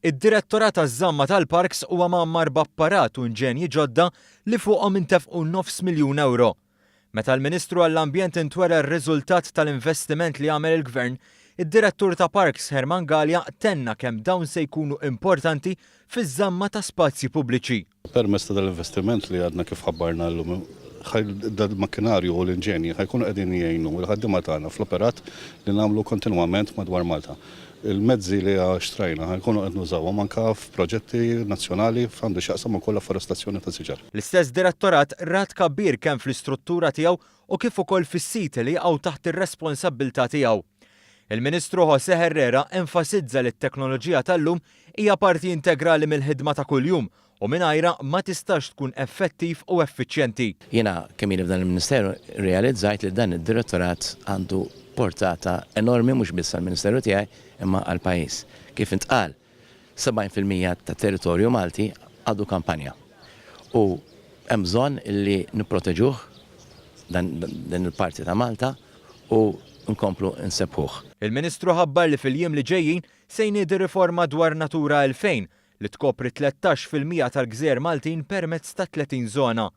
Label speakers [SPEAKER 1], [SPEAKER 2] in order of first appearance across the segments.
[SPEAKER 1] Id-Direttorat għaż-Żamma tal-Parks huwa mgħammar b'apparat u inġenji ġodda li fuqhom intefqu nofs miljun ewro. Meta l-Ministru għall-Ambjent intwera r-riżultat tal-investiment li għamel il-Gvern, id-Direttur ta' Parks Herman Galea tenna kemm dawn se jkunu importanti fiż-żamma ta' spazji pubbliċi.
[SPEAKER 2] Permezz ta' dal-investiment li għadna kif ħabbarna llum, dal-makkinarju u l-inġenji ħa jkunu qegħdin jgħinu l-ħaddiema tagħna fl-operat li nagħmlu kontinwament madwar Malta. Il-mezzi li xtrajna ħa nkunu qed nużawhom anke f'proġetti nazzjonali f'għandu x'jaqsam ukoll afforestazzjoni ta' siġar.
[SPEAKER 1] L-istess direttorat ra tkabbir kemm fl-istruttura tiegħu u kif ukoll fis-siti li jaqgħu taħt ir-responsabbiltà tiegħu. Il-Ministru José Herrera enfasizza li t-teknoloġija tal-lum hija parti integrali mill-ħidma ta' kuljum u mingħajrha ma tistax tkun effettiv u effiċjenti.
[SPEAKER 3] Jiena kemm ili f'dan il-Ministeru rrealizzajt li dan id-direttorat għandu portata enormi mhux biss għall-Ministeru tiegħi imma għall-pajjiż. Kif intqal, 70% tat-territorju Malti għadu kampanja u hemm bżonn li nipproteġuh dan din il-parti ta' Malta u nkomplu nsebbħuh.
[SPEAKER 1] Il-Ministru ħabbar li fil-jiem li ġejjin se jniedi riforma dwar Natura 2000 li tkopri 13% tal-gżejjer Maltin permezz ta' 30 żona.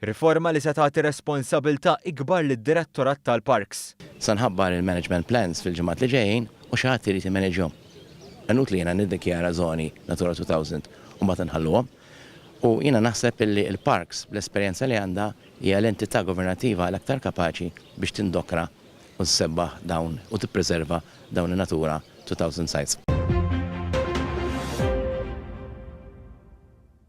[SPEAKER 1] Riforma li se tagħti responsabilità ikbar lid-Direttorat tal-Parks.
[SPEAKER 3] Se nħabbar il-management plans fil-ġimgħat li ġejjin u xi ħadd irid imaniġjhom. Inutli jiena niddikjara żoni Natura 2000 u mbagħad inħalluhom. U jiena naħseb illi l-Parks bl-esperjenza li għandha hija l-entità governattiva l-aktar kapaċi biex tindokra u ssebbaħ dawn u tippreserva dawn in-Natura 2000 sites.